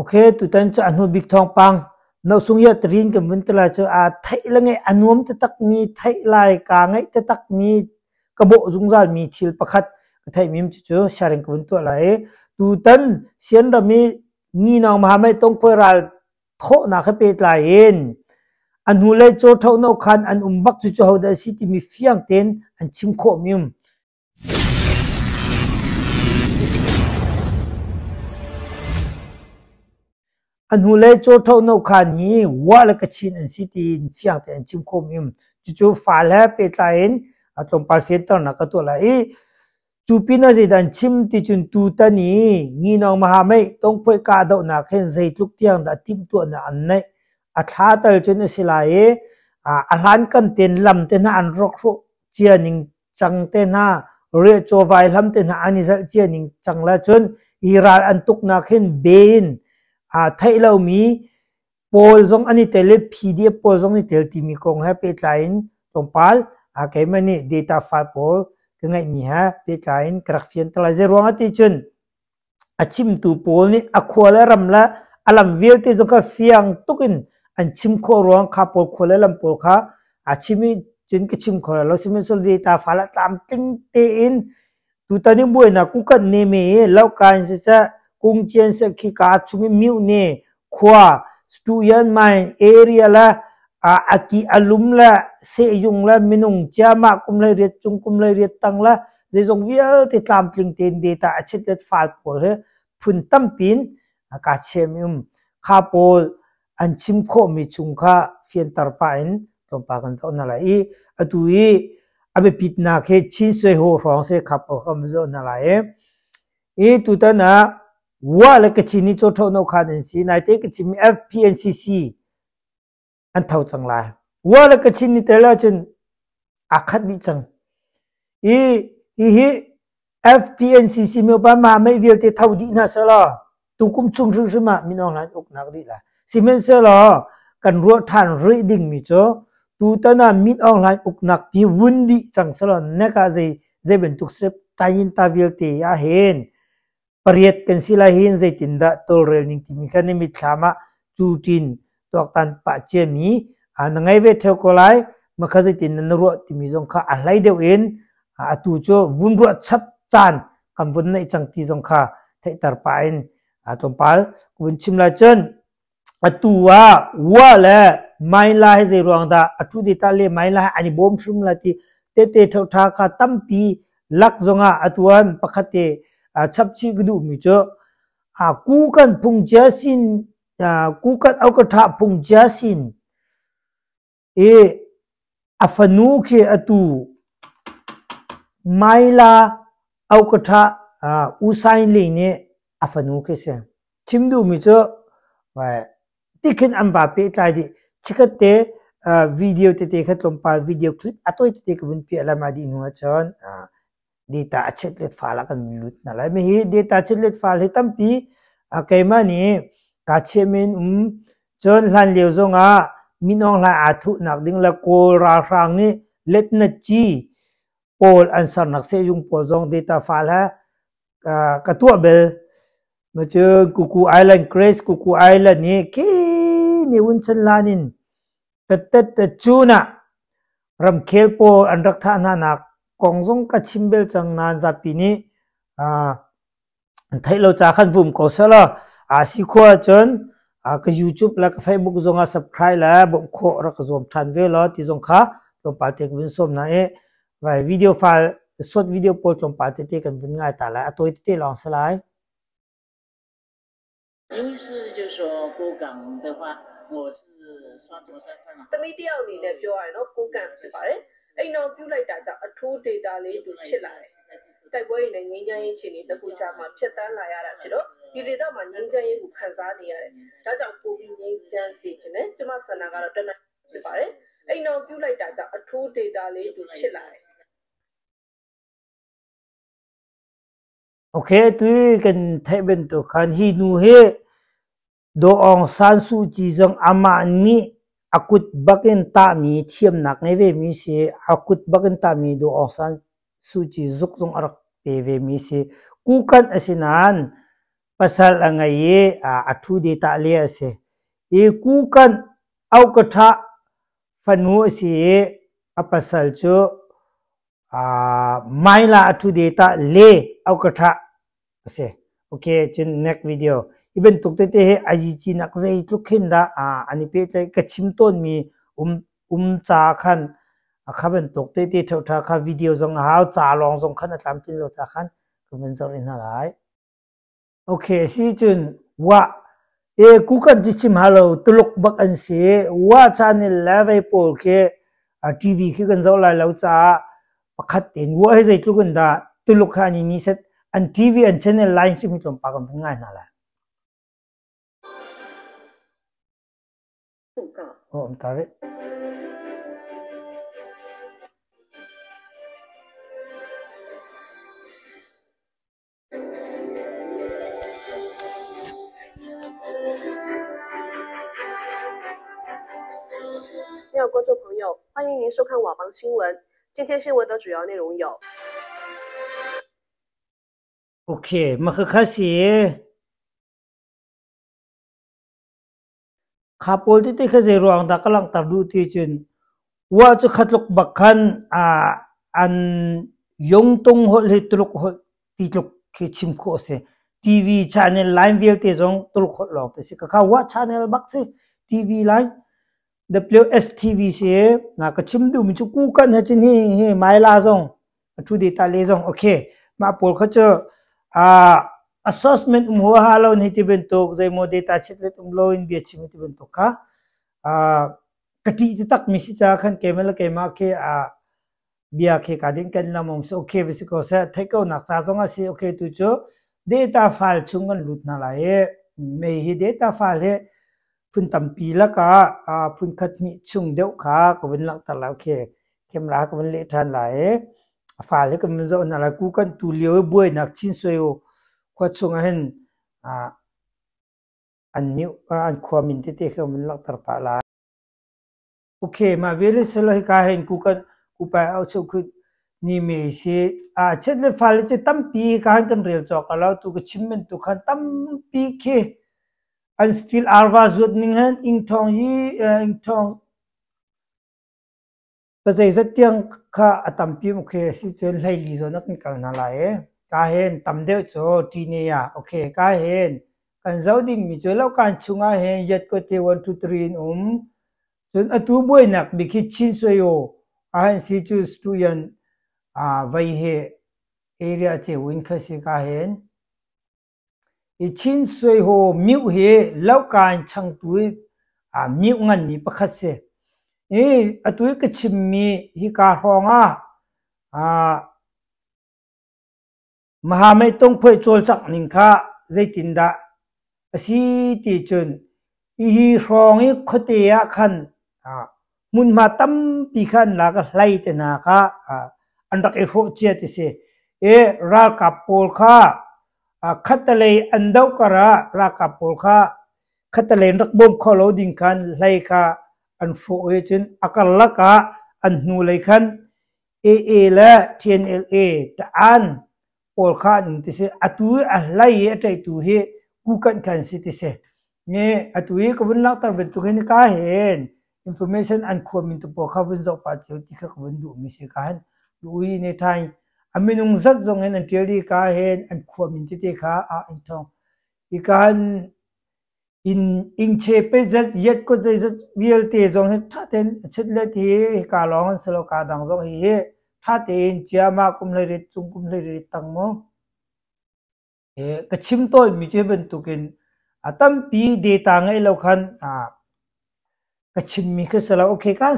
Okay, tutan cu a hnu bik thawngpang Nosung ya trin kan vun ti lai cu a theih le ngeih a nuam taktakmi theih lai kaa ngeih taktakmi ka bawh zungzalmi thil pakhat ka theihmi cucu sharing ka vun tuah lai i tutan Sianram i Nginawng Mahamai Tongpoi ral thawhnak he pehtlai in a hnulei caw ṭhohno khan an um bak cucu hodah a si timi fiang tein an chim khawhmi um. A hnulei caw ṭhohno khan hi Wa le Kachin an si tiin fiang tein an chim khawhmi um. Cucu fal he pehtlai in tlawmpal fianternak ka tuah lai i Cu pinah zeidah an chim ti cun tutan i Nginawng Mahamei tongphoih kahdohnak hin zeitluk tiang dah timhtuahnak an neih. A thla tal cun a si lai i a hlankan tein lam te hna an rawk hrawh cia ning cang te hna, riahcaw vaihlam te hna an i zalh cia ning cang le cun hi ral an tuknak hin be in theih lomi pawl zong an i tel i PDF pawl zong an i tel timi kong he pehtlai in tlawmpal keimah nih data file pawl ka ngeihmi he pehtlai in ka rak fianter lai. Zeiruang ah ti cun a chimtu pawl nih a khua le ram le a lam vialte zong kha fiang tuk in an chim khawh ruang kha pawl khua le lam pawl kha a chim i cun ka chim kho lo. Sihmanhsehlaw data file ah tlamtling tein Tutan i buainak kukat neme i lohka in siseh, kungcian seh khika chung i mihne, khua, Stuyan mine area le a ki a lum le sehyung le minung ciamah kum 18 cung kum 18 tang le zeizong vialte tlamtling tein data a chitlet file pawl hi phun tampi in ka chiam i um. Kha pawl an chim khawhmi chung kha fianter pah in tlawmpal kan zoh hna lai i atu i a biapitnak hi Chin Sui Ho hrawng si khap awk kan zoh hna lai i i tutan ah Wa le Kachin hi caw no khan an si naite Kachin mi FPNCC an tho cang lai. Wa le Kachin ni tel ahcun aa khat dih cang. I hihi FPNCC miopa mah mei vialte tho dih hna selaw tukum chung hrimhrim ah Min Aung Hlaing uknak dih lai. Sihmanhsehlaw kan ruah ṭhan rih dingmi cu tutan ah Min Aung Hlaing uknak pi vun dih cang selaw nek ah zei zei bantuk step tayinta vialte ah hin pariat kan si lai hin zeitindah tawlrel ning timi kha na mitthlam ah cuṭin tuaktan pah ciami na ngei ve ṭheo ko lai. Mah kha zeitin na ruah timi zong kha a hlei deuh in atu cu vun ruah chap caan kan vun neih cang ti zong kha theihter pah in tlawmpal vun chim lai cun Atu ah Wa le Maila hi zei ruang dah a ṭhu dita le Maila hi an i bawm hrim lai ti tete ṭhoṭha kha tampi lak zongah atu ah pakhat te chapchih ka duhmi cu ku kan phung cia sin ku kan aukaṭha phung cia sin i a fanu khi atu Maila aukaṭha U Saing Ling nih a fanu khi si. Chim duhmi cu tikhin an vaa pehtlai dih. Chikkhat te video tete kha tlawmpal video clip a tawi tete ka vun piah lai mah dih hnu ahcun data a chetlet file ah kan lut hna lai. Hihi data chetlet file hi tampi keimah nih kaa chiahmi an um. Cun hlan lio zongah Min Aung Hlaing aa thuhnak ding le Kawl ralhrang nih letnatci pawl an sernak sehzung pawl zong data file he ka tuah bel. Cun Kuku Island, Grace Kuku Island hi khi ni un chan hlan in cun ah ramkhel pawl an rak thah hna nak kong zong ka chim bel cang nain zapi nih an theih lo ca khan vum ko selaw si khua ahcun ka YouTube le ka Facebook zong ah subscribe le bawmh khawh rak ka zuam ṭhan ve law ti zong kha tlawmpal te ka vun sawm hna i vai video file short video pawl tlawmpal tete kan vun ngai ta lai a tawi tete lawng si lai. 因为是就是说过港的话，我是双重身份了。 သမီးတယောက်အနေနဲ့ပြောရရင်တော့ကိုကန့်ဖြစ်ပါတယ်။အိမ်တော်ပြုလိုက်တာကြောင့်အထူး data လေးတူဖြစ်လာတယ်။တိုက်ပွဲတွေနဲ့ငြိမ်းချမ်းရေးအခြေအနေတစ်ခုကြားမှာဖြတ်တန်းလာရတာဖြစ်တော့ဒီဒေသမှာငြိမ်းချမ်းရေးကိုခံစားနေရတယ်။ဒါကြောင့်ပိုပြီးငြိမ်းချမ်းစေချင်တယ်။ကျမဆန္ဒကတော့တနက်ဖြစ်ပါတယ်။အိမ်တော်ပြုလိုက်တာကြောင့်အထူး data လေးတူဖြစ်လာတယ် Okay, tui kan theih bantuk khan hi nu hi Daw Aung San Suu Kyi zong amah nih a kut bakin tahmi thiamnak ngei vemi si. A kut bakin tahmi Daw Aung San Suu Kyi zuk zong a rak pe vemi si. Kukan a si nain Pasal a ngei i a ṭhu data le a si. I Kukan Aukaṭha fanu a si i a pasal cu Maila a ṭhu data le Aukaṭha a si. Okay, cun next video. Hi bantuk tete hi ayici nak zeitluk khin dah an i pehtlaih ka chim tawnmi um um ca khan a kha bantuk tete ṭheuṭha kha video zong a hau ca lawng zong khan a tlamtlin lo ca khan ka vun zoh rih hna lai. Okay, si cun wah e kukan ci chim halo Tuluk bak an si. Wah channel le vei pawl khi TV khi kan zoh lai lo caah pakhat tein wah hi zeitluk in dah Tuluk ha ni ni set an TV an channel line hrim hi tlawmpal kan vun ngai hna lai. Oh, um tarik. 你好，观众朋友， 欢迎您收看佤邦新闻。 今天新闻的主要内容有。 OK， mah khakha si. Kha pawl tete kha zei ruang dah ka langhter duh ti cun ua cu kha tluk bak khan an yongtung holh hi Tuluk holh ti tluk khi chim khawh a si. TV channel line vialte zong Tuluk holh lawng te si. Khakha ua channel bak si. TV line WSTV si. Na ka chim duhmi cu kukan he cun hi hi Maila zong a thu data le zong okay mah pawl kha cu assessment um huaha lo ni ti bantuk zeimaw data chitlet um lo in bia chim ti bantuk kha ka ṭih taktak mi si ca khan keimah le keimah khi bia khi ka din kan lam si okay va si ko seh theih ko nak ca zong a si okay tu cu data file chung kan lut hna lai i mei hi data file hi phun tampi lakah phun khat hnih chung deuh kha ka vun langhter lai okay camera ka vun leh ṭhan lai i a fale kan vun zoh hna lai. Ku kan tu lio i buainak Chin Sui khua chung ah hin an mioh an khua min tete kha vun langhter pah lai. Okay, mah vialte silo hika hin ku kan kupai au cheu khut ni me si a chet le fale cu tampi ka han kan rel cawk lo tu ka chim bantuk khan tampi khi an still arva zuat ning han ing thong hi ing thong Ka zeizat tiang kha a tampi maw khi a si cun 14 zawn ah kan kal hna lai i ka hin tam deuh cu ṭine ah okay ka hin kan zoh dingmi cu lohkaan chungah hin yatkuate 1 2 3 in um. Cun atu buainak bik hi Chin Sui-oo ah hin si cu student vei hi area ceu in kha si ka hin. Hi Chin Sui-ho mioh hi lohkaan changtu i mioh nganmi pakhat si. Hi atu i ka chimmi hika hrawng ah Mahamei tungphuai cawlcangh ning kha zeitindah a si ti cun hihi hrawng i khuate ah khan hmunhma tampi kha an lak i hlei te hna kha an rak i hrawh cia ti si. I ralkap pawl kha khattelei an doh kar ah ralkap pawl kha khattelei an rak bawm kho lo ding khan hlei kha an hrawh i cun a karlak ah an hnulei khan AA le TNLA taan pawl kha an um ti si. Atu i a hlei i a ṭeitu hi kukanh kha an si ti si. Nge atu i ka vun langhter bantuk hin ka hin information an khua min tu pawl kha vun zoh pah cio ti kha ka vun duhmi si ka hin lui ne thai a minung zat zong in an ṭial i ka hin an khua min tete kha a in thong i ka hin inn innche peizat yet ko zeizat vialte zong hi ṭha tein a chit let hi hika lawng an si lo ka dang zong hi hi ṭha tein ciama kum 18 cung kum 18 tang mu ka chim tawnmi cu hi bantukin a tampi data ngeih lo khan ka chimmi khi si lo okay kan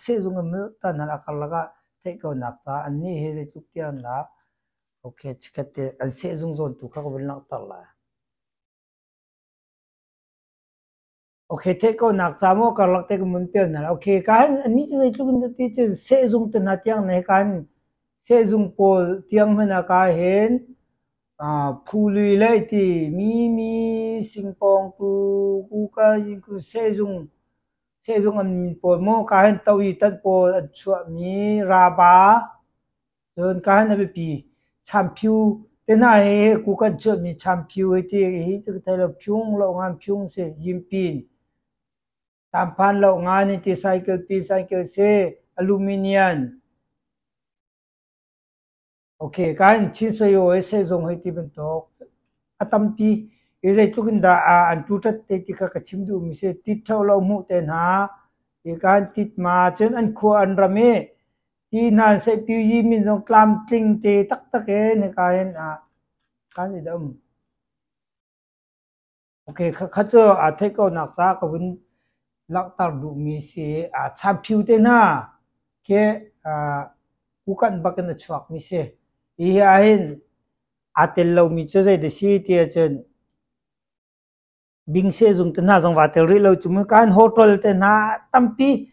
sehzung in tan hal a karlak ah theih ko nak ca annih hi zeitluk tiang dah okay chikkhat te an sehzung zawn tu kha ka vun langhter lai. Okay, theih ko nak ca maw karlak te ka mun pial hna. Okay, ka hin annih cu zeitluk in ti cun sehzung te hna tiang ne kan sehzung pawl tiang hmanh ah ka hin phului le ti mi mi singpawng tu ku ka sehzung sehzung an min pawl maw ka hin toyi tan pawl an chuah mi raba Cun ka hin a biapi. Champhiu Te hna hi ku kan chuahmi champhiu hei ti hi cu ka thei lo phiung lo ngan phiung si yimpin tamphan lo ngan hi ti cycle pi cycle si aluminium Okay, kan Chin Soyo he sehzung hei ti bantuk a tampi i zeitluk in dah an ṭuṭat te ti kha ka chim duhmi si. Tit ṭheo lo hmuh te hna, i kan tit ma cun an khua an ram i ti hna an seihpi yi min zong tlamtling te taktak in hika hin kan i dah um. Okay, khakha cu aa theih ko nak caah ka vun langhter duhmi si. Champhiu te hna khi kukanh bak in a chuakmi si. Hi ahhin aa tel lomi cu zeidah si ti ahcun bing sehzung te hna zong vaa tel rih lo cu mu. Kan hotel te hna tampi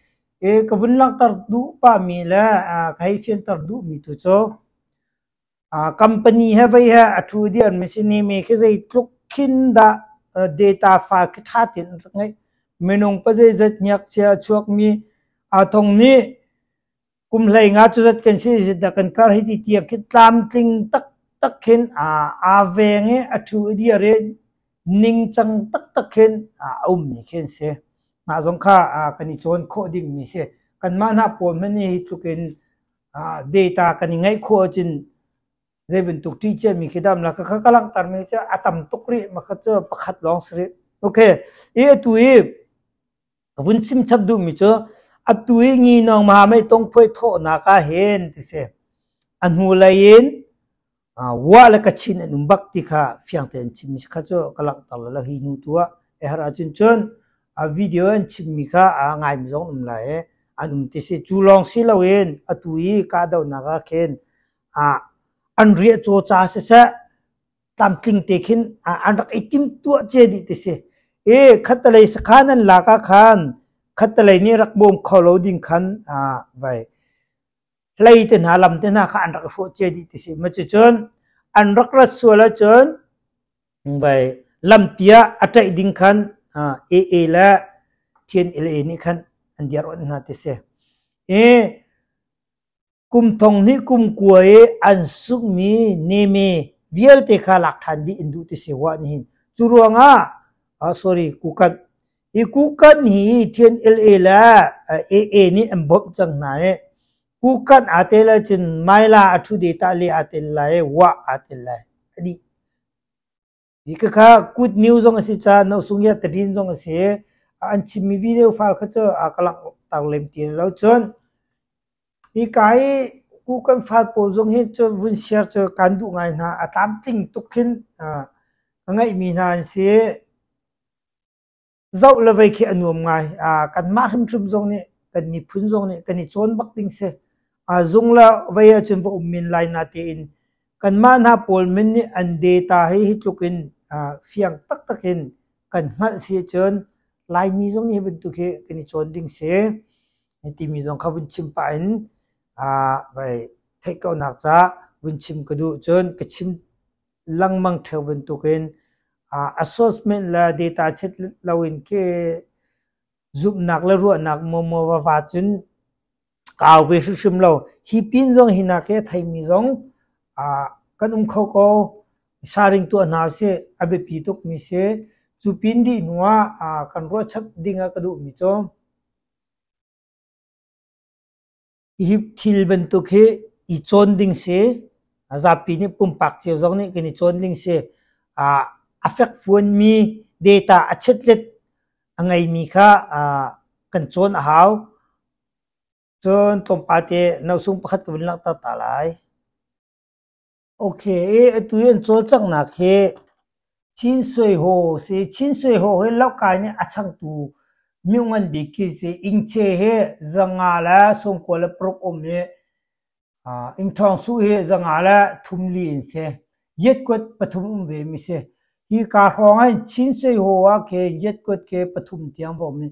ka vun langhter duh pahmi le ka hei fianter duhmi tu cu Company he vei he a ṭhu diarmi si mi khi zeitluk khin dah data file khi ṭha tein an rak ngeih. Minung pazeizat ngakchia a chuakmi aa thong nih kum 15 cuzat kan si dah kan kar hei ti tiang khi tlamtling taktak khin aa veng i a ṭhu i diar i ningcang taktak khin a ummi khi an si. Mah zong kha kan i cawn khawh dingmi si. Kanmah hna pawl hmanh nih hi tluk in data kan i ngeih khawh ahcun zei bantuk ṭih ciami khi dam la kha ka langhtermi cu a tam tuk rih ma kha cu pakhat lawng si rih. Okay, i atu i ka vun chim chap duhmi cu atu i nginawng mahamei tongphuai thawhnak ah hin ti si a hnulei in Wah le Kachin an um bak ti kha fiang tein chimmi kha cu ka langhter lo hi hnu tu ah a herh ahcun cun a video an chimmi kha a ngaimi zong um lai i an um ti si. Cu lawng si loin atu i kahdohnak ah khin an riahcaw ca siseh tlamtling te khin an rak i timhtuah cia dih ti si. I khattelei sakhan an lak ah khan khattelei nih rak bawm kho lo ding khan vai hlei te hna lam te hna kha an rak i hrawh cia dih ti si. Cucun an rak rat sual ahcun vai lampi ah a ṭaih ding khan AA le TNLA nih khan an diar awnh hna ti si. I kum thong hnih kum kua i an sunghmi neme vialte kha lak ṭhan dih in duh ti si wa nihin. Cu ruangah sorry kukan hi kukan hi TNLA le AA nih an bawmh cang hna i kukan aa tel ahcun Maila a ṭhu de ta le aa tel lai i wah aa tel lai a dih. Hi khakha good news zong a si ca nosungya tadin zong a si an chimmi video file kha cu a ka langhter lem ti lo cun hika i kukan file pawl zong hi cu vun share cu kan duh ngai hna a tlamtling tuk khin ka ngeihmi hna an si. Zoh le vei khi a nuam ngai. Kanmah hrimhrim zong nih kan miphun zong nih kan i cawn bak ding si. Zung le vei ahcun va um men lai natein kanmah hna pawl min nih an data hi hi tluk in fiang taktak in kan hngalh si ahcun Laimi zong nih hi bantuk hi kan i cawn ding si. Timi zong kha vun chim pah in vai theih ko nak caah vun chim ka duh. Cun ka chim lengmang ṭheo bantukin assessment le data chet loin khi zumhnak le ruahnak maw va va cun ka au ve hrimhrim lo. Hi pin zong hi nak hi a theimi zong kan um kho ko. Sharing tuah hna usih a biapi tukmi si. Cu pin dih hnu ah kan ruahchap ding ah ka duhmi cu Hi thil bantuk hi i cawn ding si. Zapi nih pumpak cio zong nih kan i cawn ding si. A fekfuanmi data a chetlet a ngeimi kha kan cawn a hau. Cun tlawmpal te nosung pakhat ka vun langhter ta lai. Okay, atu i an cawlcanghnak hi Chin Sui Ho si. Chin Sui Ho hi Lohkai nih a changtu myo ngan bik khi si. Ingche hi 596 um i Ingṭhawng Su hi 534 in si. Yetkuat pathum um ve mi si. Hi ka hrawng ah hin Chin Sui Ho ah khin Yetkuat khi pathum tiang va um i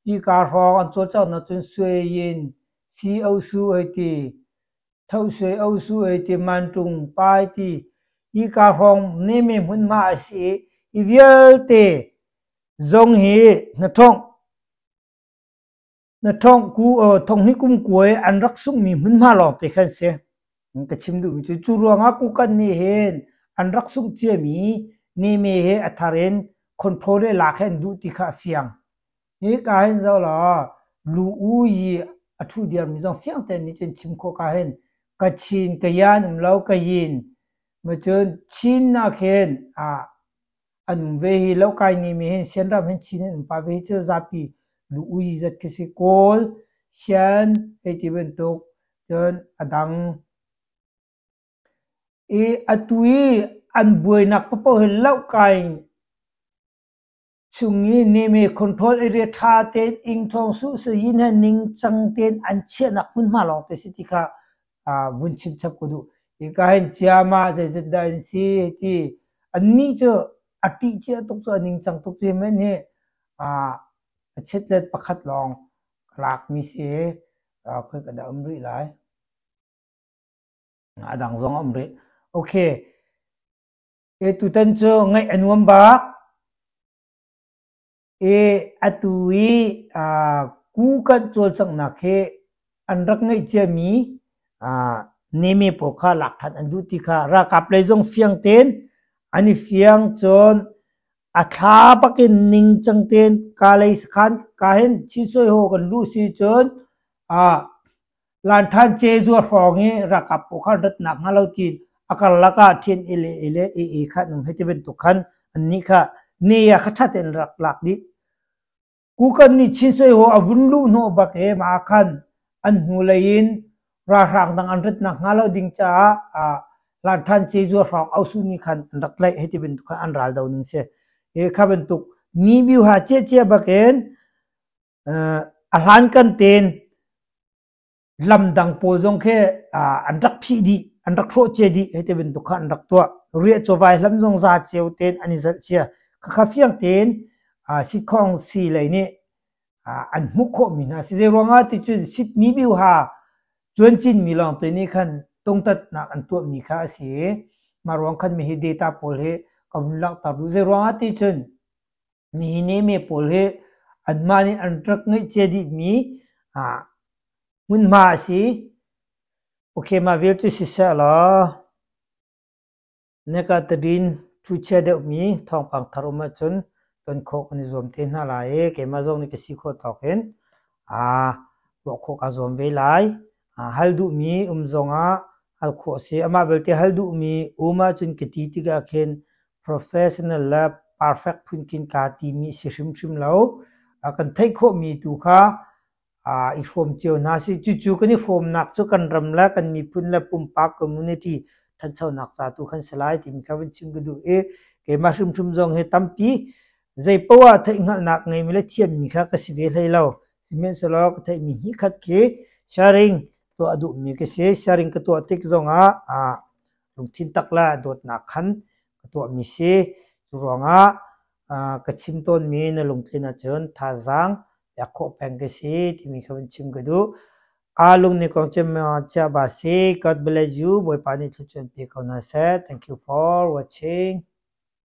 hi ka hrawng an cawlcanghnak cun Sui Yin, Si O Su hei ti, Thohsuai osu ei ti manṭung pai ti hika hrawng neme hmunhma a si i hi vialte zong hi hnaṭhawngh ku thonghnih kum kua i an rak sunghmi hmunhma lawngte khan si. Ka chim duhmi cu cu ruangah kukan nih hin an rak sungh ciami neme he a thar in control le lak he an duh ti kha a fiang. Hika hin zoh law lu u i a ṭhu diarmi zong fiang tein nih cun chim khawh ka hin Kachin, Kayan um lo, Kayin macun Chin nak hin an um ve hi lo kai ni mi hin Sianram hin Chin an um pah ve hi cu zapi lu ui zat khi si Kawl, Sian hei ti bantuk cun a dang i atu i an buainak paohpaoh hi loh kai chung i neme control area ṭha tein ingthawng suh sayin he ningcang tein an chiahnak hmunhma lawngte si ti kha vun chim chap ka duh. Hika hin ciama zeizat dah an si ti annih cu a ṭih cia tuk cu a ningcang tuk cu men hi a chetlet pakhat lawng ka lakmi si khoi ka dah um rih lai. A dang zong a um rih. Okay. E tutan cu ngaih a nuam bak. E atu i ku kan cawlcanghnak hi an rak ngeih ciami neme pawl kha lak ṭhan an duh ti kha ralkap lei zong fiang tein an i fiang cun a thla bakin ningcang tein ka lei sakhan ka hin Chinsuai Haw kan luh si cun Lanṭhan cezua hrawng i ralkap pawl kha an rat nakhnga lo tiin a karlak ah ṭhen i le i le i i kha an um hei ti bantuk khan annih kha ne ah kha ṭha tein rak lak dih. Kukan nih Chin Sui Haw a vun luh hnawh bak i mah ah khan an hnulei in ralhrang dang an rat nakhnga lo ding caah Lanṭhan cezua hrawng Ausu nih khan an rak tlaih hei ti bantuk khan an ral do ning si. Hi kha bantuk ni biuha ciacia bakin A hlankan tein lamdang pawl zong khi an rak phih dih, an rak hrawh cia dih hei ti bantuk kha an rak tuah. Riah cawvai hlam zong za cio tein an i zalh cia. Khakha fiang tein sikhawng sii lei nih an hmuh khawhmi hna si. Zeiruangah ti cun Sydney Biuha cuancinmi lawngte nih khan tungtatnak an tuahmi kha a si i mah ruang khan mihi data pawl hi ka vun langhter duh. Zeiruangah ti cun Nihin i mi pawl hi anmah nih an rak ngeih cia dihmi hmunhma a si. Okay, mah vialte siseh law nika tadin thuchia deuhmi thawngpang thar um ahcun ton khawh kan i zuam te hna lai i keimah zong nih ka si khawh tawk in ruah khawh kaa zuam ve lai. Hal duhmi um zongah hal khawh a si. Amah belte hal duhmi um ahcun ka ti tikah khin professional le perfect phun khin kaa timi si hrimhrim lo. Kan theih khawhmi tu kha i hrawm cio hna sih. Cucu kan i hrawmnak cu kan ram le kan miphun le pumpak community ṭhanchonak ca tu khan si lai timi kha vun chim ka duh i keimah hrimhrim zong hi tampi zeipoah theihhngalhnak ngeimi le thiammi kha ka si ve hlei lo. Sihmanhsehlaw ka theihmi hnihkhat khi sharing tuah duhmi ka si. Sharing ka tuah tik zongah lungthin tak le dawtnak khan ka tuahmi si. Cu ruangah ka chim tawnmi na lungtlin ahcun thazaang pek khawh peng ka si timi kha vun chim ka duh. Aa lung ni kong cem chia ba si. God bless you. Bawipa nih thluachuah pe ko hna seh. Thank you for watching.